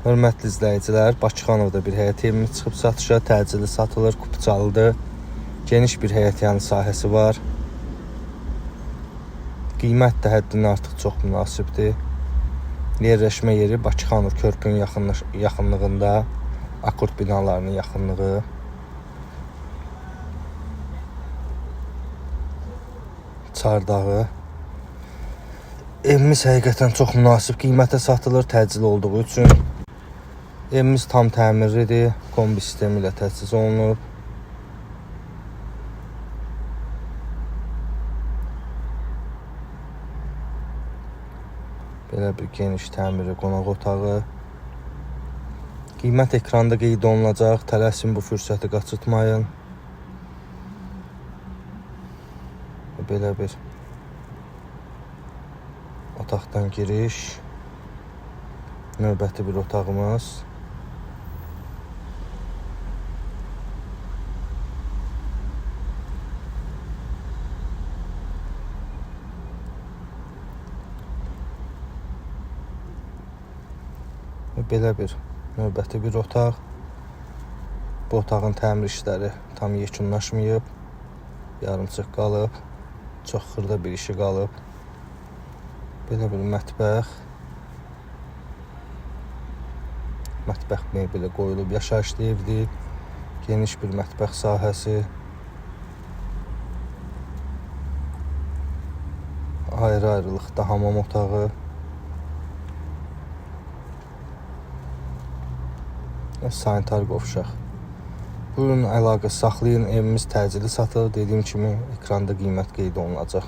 Hörmətli izləyicilər, Bakıxanovda bir həyət evimiz çıxıb satışa, təcili satılır, kupçalıdır. Geniş bir həyət yanı sahəsi var. Qiymət də həddindən artıq çox münasibdir. Yerləşmə yeri Bakıxanov körpünün yaxınlığında, Akord binalarının yaxınlığı. Çardağı. Evimiz həqiqətən çox münasib qiymətə satılır, təcili olduğu üçün. Evimiz tam təmirlidir, kombi sistemi ilə təchiz olunub. Belə bir geniş təmirli qonaq otağı. Qiymət ekranda qeyd olunacaq. Tələsin, bu fürsəti qaçırtmayın. Belə bir otaqdan giriş. Növbəti bir otağımız. Və belə bir növbəti bir otaq. Bu otağın təmir işləri tam yekunlaşmayıb. Yarımçıq qalıb. Çox xırda bir işi qalıb. Belə bir mətbəx. Mətbəx mebeli qoyulub. Yaşayışlı evdir. Geniş bir mətbəx sahəsi. Ayrı-ayrılıqda hamam otağı. Və sanitar qovşaq. Buyurun, əlaqə saxlayın. Evimiz təcili satılır. Dediyim kimi ekranda qiymət qeyd olunacaq.